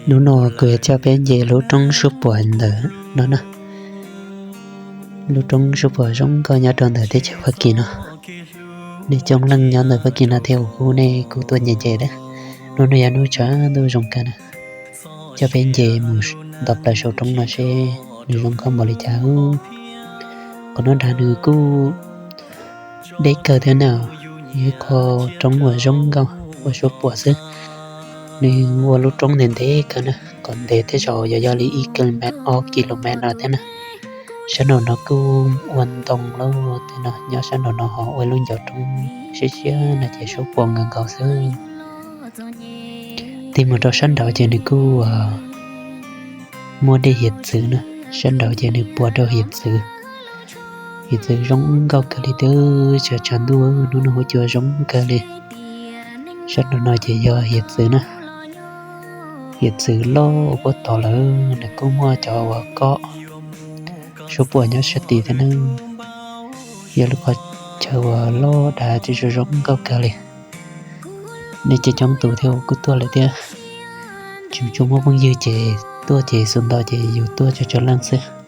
Hnub no kuv yuav coj peb nce lub roob suab puam ntawm no na. Lub roob suab puam zoo nkauj nyob rau ntawm teb chaws Fab Kis no. Nej coob leej nyob ntawm Fab Kis no thiab, kuv kuj, nej kuj tuaj nce nce thiab. Hnub no yog hnub tshav ntuj zoo kawg na. Coj peb nce mus nto plaws saum roob no seb nws zoo nkauj npaum li cas. Qhov no nrad nws kuj deb kawg thiab na. Yog ib qho roob uas zoo nkauj ua suab puam xwb. Nws ua lub roob ntev ntev kawg na, kom ntev tej zaum yog yog li ib kilomev ob kilomev no thiab na. Sab nraum no kuj ua ntoo lawm thiab no, nyob sab nraum no ho ua lub ncov roob siab siab no ces suab puam nkaus nkaus xwb. Tig mus rau sab nraud ces nws kuj muaj dej hiav txwv na. Sab nraud ces nws puas rau hiav txwv. Hiav txwv zoo nkauj kawg li thiab, tshav tshav ntuj hnub no huab cua zoo kawg li. Sab nraum no ces yog hiav txwv na. Hiav txwv loj puag tod lawm, nws kuj muaj cov uas kob suab puam nyob sab tid thiab na. Yog lub qhov chaw uas loj dav tsis zoo zoo nkauj kawg li. Nej coob coob tus thiab kuj tuaj lawm thiab. Tsis tshua muaj phooj ywg ces tuaj ces xus nto ces yus tuaj tso tso leej xwb.